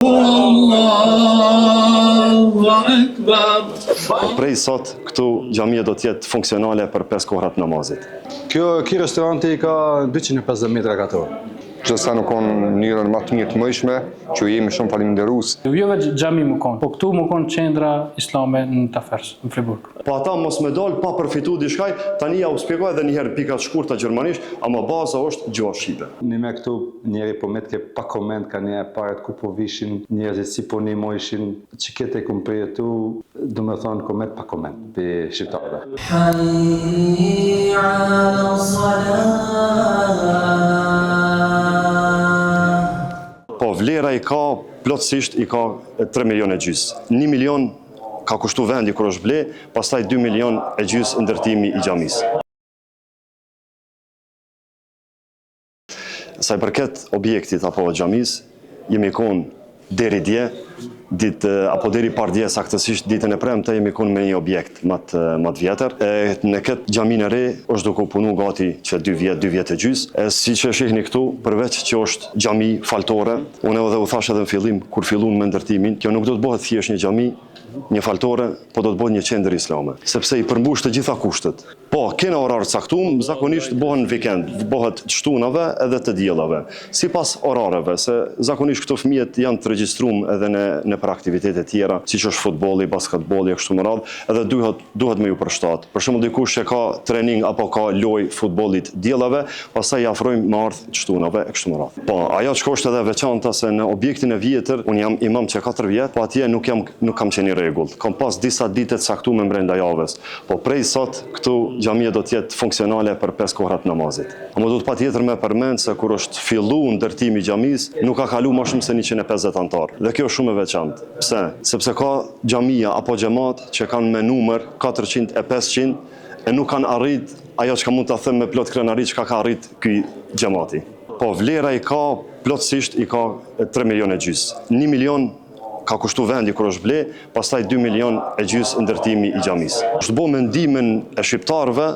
Allahu Akbar. Po prej sot këtu xhamia do të jetë funksionale për pesë kohëra të namazit. Kjo ky restoranti i ka 250 metra katror. Gjithsesi u konë në mënyrën ma të mirë të mujshme, që ju jemi shumë faleminderues. Jo veç xhami me konë, po këtu me konë qendra islame në Tafers, në Friburg. Po ata mos me dal pa përfitu diçka, tani ja u spjegoj edhe një herë pika të shkurta gjermanisht, ama baza është gjuha shqipe. Nime këtu njeri po metke pa koment ka një paret ku po vishin njerëzit si po nimojshin që këtë e kum përjetu domethonë kom met pa koment pi shqiptarëve. Hayy ala salah. Po vlera i ka plotësisht i ka 3 milion e gjys. 1 milion ka kushtu vendi kur është ble, pastaj 2 milion e gjys ndërtimi i xhamisë. Sa i përket objektit apo xhamisë, jemi kon deri dje, ditë apo deri pardje saktësisht ditën e premte jemi kon me një objekt më të më të vjetër. E në këtë xhaminë e re është duke u punu gati që 2 vjet, 2 vjet e gjys. E siç e shihni këtu, përveç që është xhami faltore, unë edhe u thash edhe në fillim kur fillun me ndërtimin, kjo nuk do të bëhet thjesht një xhami, një faltore, po do të bëhet një qendër islame, sepse i përmbush të gjitha kushtet. Po, kena orar të caktum, zakonisht bohen në vikend, bohet të shtunave edhe të diellave. Sipas orareve, se zakonisht këto fëmijët janë të regjistrum edhe në nëpër aktivitete tjera, siç është futbolli, basketbolli e kështu me radhë, edhe duhet duhet me ju përshtat. Për shembull dikush që ka trening apo ka lojë futbolli të diellave, pastaj i afrojmë me ardh të shtunave e kështu me radhë. Po, ajo çka është edhe e veçanta se në objektin e vjetër, unë jam imam që 4 vjet, po atje nuk jam nuk kam qenë i rregullt. Kam pas disa ditë të caktume brenda javës. Po prej sot këtu xhamia do të jetë funksionale për pesë kohëra të namazit. Ama duhet patjetër me përmend se kur është fillu ndërtimi i xhamisë, nuk ka kalu ma shumë se 150 anëtarë. Dhe kjo është shumë e veçantë. Pse? Sepse ka xhamia apo xhemat që kanë me numër 400 e 500 e nuk kanë arrit ajo çka mund ta them me plot krenari çka ka arrit ky xhemati. Po vlera i ka plotësisht i ka 3 milion e gjys. 1 milion ka kushtu vendi kur është ble, pastaj 2 milion e gjys ndërtimi i xhamisë. Është bo me ndihmën e shqiptarëve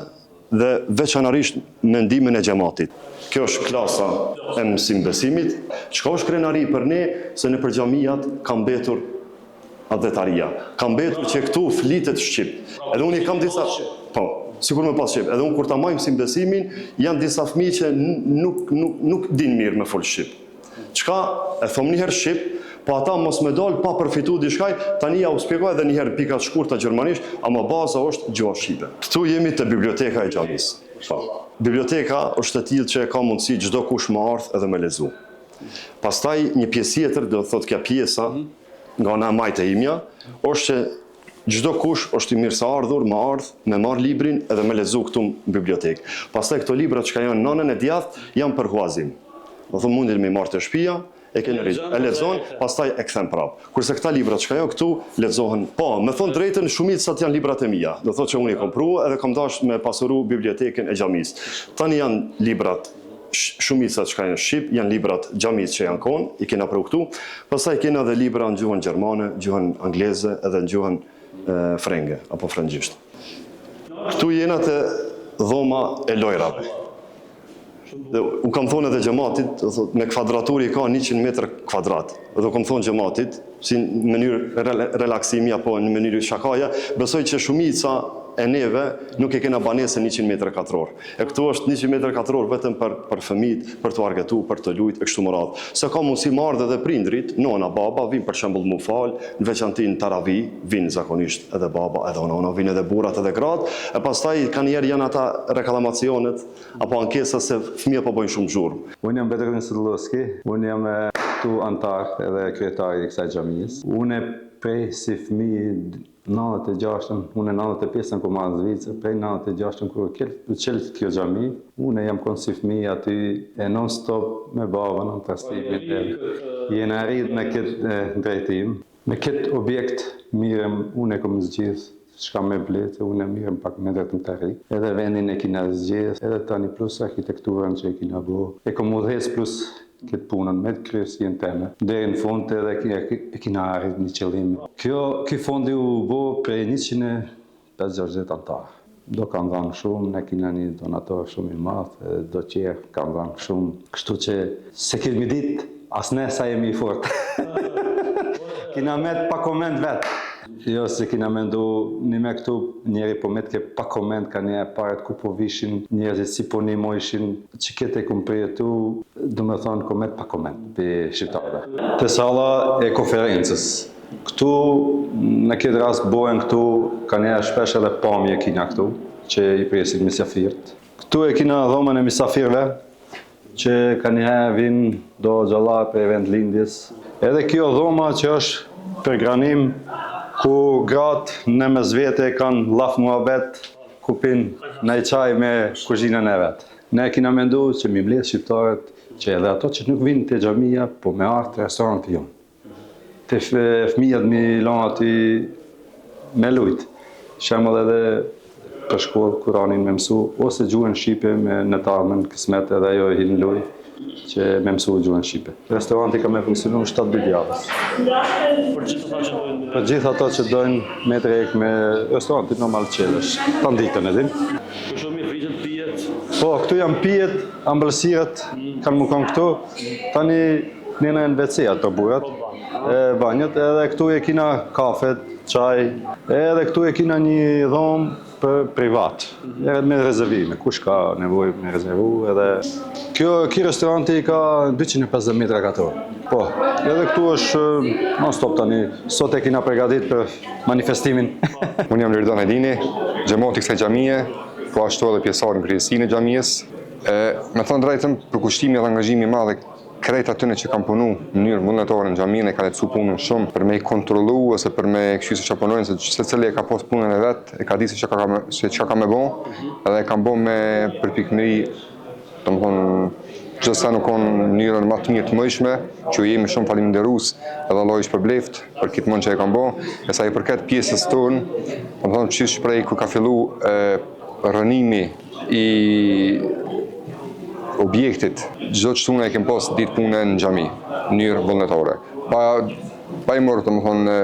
dhe veçanërisht me ndihmën e xhematit. Kjo është klasa e mësim besimit. Çka është krenari për ne se nëpër xhamiat ka mbetur atdhetaria. Ka mbetur që këtu flitet shqip. Edhe unë i kam disa po, sikur me pas shqip. Edhe unë kur ta maj mësim besimin, janë disa fëmijë që nuk nuk nuk din mirë me fol shqip. Çka e thom një herë shqip, po ata mos me dal pa përfitu diçka, tani ja u spjegoj edhe një herë pika të shkurta gjermanisht, ama baza është gjuha shqipe. Këtu jemi te biblioteka e xhamisë. Po. Biblioteka është e tillë që e ka mundësi çdo kush me ardh edhe me lexu. Pastaj një pjesë tjetër, do të thotë kjo pjesa nga ana e majtë e imja, është që çdo kush është i mirëseardhur me ardh, me marr librin edhe me lexu këtu në bibliotekë. Pastaj këto libra çka janë në anën e djathtë janë për huazim. Do thotë mundin me i marrë te shtëpia, e ke në e lexon, pastaj e kthen prap. Kurse këta libra çka janë këtu lexohen. Po, me thon drejtën, shumica janë librat e mia. Do thotë që unë i kam pru edhe kam dashur me pasuru bibliotekën e xhamisë. Tani janë librat shumica çka janë shqip, janë librat xhamisë që janë kon, i kena pru këtu. Pastaj kena edhe libra në gjuhën gjermane, gjuhën angleze edhe në gjuhën frenge apo frëngjisht. Këtu jena te dhoma e lojrave. Dhe u kam thonë edhe xhematit, do thot, me kvadraturë i ka 100 metër kvadrat. Dhe u kam thonë xhematit, si në mënyrë relaksimi apo në mënyrë shakaja, besoj që shumica e neve nuk e kena banesën 100 metra katror. E këtu është 100 metra katror vetëm për për fëmijët, për të argëtu, për të lujt e kështu me radhë. Se ka mundësi me ardhë edhe prindrit, nona, baba, vinë për shembull mu fal, në veçanti në taravi, vinë zakonisht edhe baba, edhe nona, vinë edhe burrat edhe gratë, e pastaj kanjëherë janë ata reklamacionet apo ankesa se fëmijët po bëjnë shumë zhurmë. Unë jam Bedrudin Sudlloski, unë jam këtu anëtar edhe kryetar i kësaj xhamisë. Unë prej si fëmijë 96-ën, unë 95-ën kur marrë në Zvicër, prej 96-ën kur u çel kjo xhami, unë jam kon si fëmijë aty e non stop me babën, në trastipin, jena rrit në këtë drejtim. Me këtë objekt mirem, unë e kom zgjidh çka me ble, se unë mirem pak me ndërtimtari. Edhe vendin e kina zgjidh, edhe tani plus arkitekturën që e kina bo. E kom udhëheq plus këtë punën me kryesinë teme. Deri në fund edhe e kina arrit një qëllim. Kjo, ky fondi u bo prej 150 anëtarë. Do kanë dhanë shumë, ne kina një donator shumë i madh, edhe do tjerë kanë dhanë shumë. Kështu që se kemi ditë as ne sa jemi i fortë. Kina met pa koment vet. Jo se kina mendu, një me këtu njeri po metke pa koment ka një paret ku po vishin, njerëzit si po nimojshin, që këtë e kum përjetu, do me thonë ko met pa koment për shqiptarëve. Te salla e konferencës. Këtu, në këtë rast, bohen këtu, ka një shpesh edhe pamje kina këtu, që i presin misafirët. Këtu e kina dhomën e misafirëve, që ka njëherë vinë do gjalla për event lindjes. Edhe kjo dhoma që është për granim, ku gratë në mes vete kanë llaf muhabet, ku pin naj çaj me kuzhinën e vet. Ne kina mendu që mi mbledh shqiptarët, që edhe ato që nuk vinë te xhamia, po me ardhë te restoranti jonë. Te fëmijët mi lanë aty me lujt. Shembull edhe për shkollë Kuranin me mësu ose gjuhën shqipe me në të ardhmen kësmet edhe ajo e hin në lojë që me mësu gjuhën shqipe. Restoranti ka me funksionu 7 ditë javës. Për gjithë ata që dojnë Për gjithë ato që dojnë me drek me restoranti normal çelësh. Tan ditën e din. Kështu mi frigjët, pijet. Po, këtu janë pijet, ëmbëlsirat, kanë më konë këtu. Tani ne në janë WC-at të burat, e banjët, edhe këtu e kina kafet, çaj, edhe këtu e kina një dhomë për privat, edhe me rezervime, kush ka nevojë me rezervu, edhe kjo ky restoranti ka 250 metra katror. Po, edhe këtu është non stop tani, sot e kina përgatit për manifestimin. Unë jam Liridon Hedini, xhemat i kësaj xhamie, po ashtu edhe pjesëtar në kryesinë e xhamisë. E, me thënë drejtën, përkushtimi dhe angazhimi i madh e krejt atyne që kanë punu në mënyrë vullnetare në xhaminë e ka lehtësu punën shumë për me i kontrollu ose për me kështu se çka punojnë, se secili e ka pas punën e vet, e ka di se çka ka me, se çka ka me bo, edhe e kanë bo me përpikmëri, domethënë çdo sen u konë në mënyrën më të mirë të mundshme, që ju jemi shumë faleminderues edhe Allahu i shpërbleft për këtë mund që e kanë bo. E sa i përket pjesës tonë, domethënë qysh prej kur ka fillu e, rrënimi i objektit, çdo shtune e kem pas ditë pune në xhami, në mënyrë vullnetare. Pa pa i marrë, domethënë,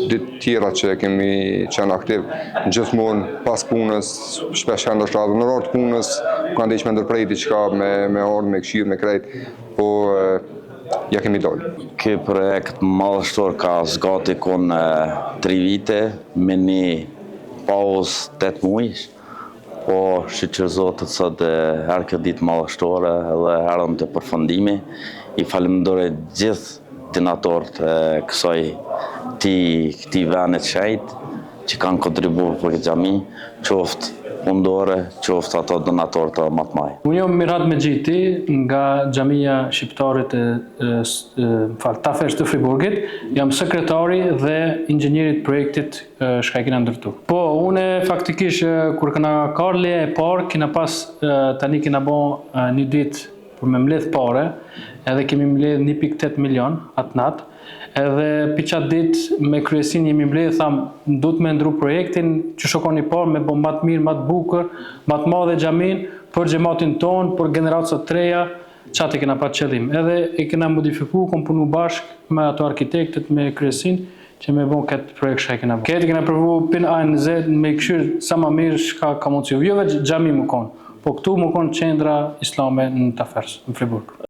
ditë tjera që kemi qenë aktiv, gjithmonë pas punës, shpesh herë ndoshta edhe në orar të punës, ka ndeshë me ndërprej diçka me me ardhë, me këshirë, me krejt, po e, ja kemi dalë. Ky projekt madhështor ka zgati kun 3 vite me një pauzë 8 muaj, po shyqyr Zotit sot e herë kjo ditë madhështore edhe erdhëm te përfundimi. I falenderoj gjithë donatorët e kësaj këtij veni të shenjtë që kanë kontribuar për këtë xhami, qoftë punëdore, qoftë ato donatorët edhe më të mëdhenj. Unë jam Mirat Mexhiti nga xhamia shqiptare të më fal, Tafers të Friburgit. Jam sekretari dhe inxhinieri të projektit shka e kena ndërtu. Po, une faktikisht kur kena karë leja e parë, kena pas, tani kena bo një ditë për me mbledh pare, edhe kemi mbledh 1.8 milion atë natë, edhe pi qatë ditë me kryesin jemi mbledh, tham, duhet me ndru projektin, që shokoni parë, me bo ma të mirë, ma të bukur, ma të madhe xhamin, për xhematin tonë, për gjeneratat të reja, qatë e kena pa qëllim. Edhe e kena modifiku, kom punu bashkë me ato arkitektet, me kryesin, që me bo këtë projekt që e kena bo. Këtë e kena provu pin A në Z me këshyrë sa ma mirë shka ka mundësi. Jo veç xhami më konë, po këtu më konë qendra islame në Tafers, në Friburg.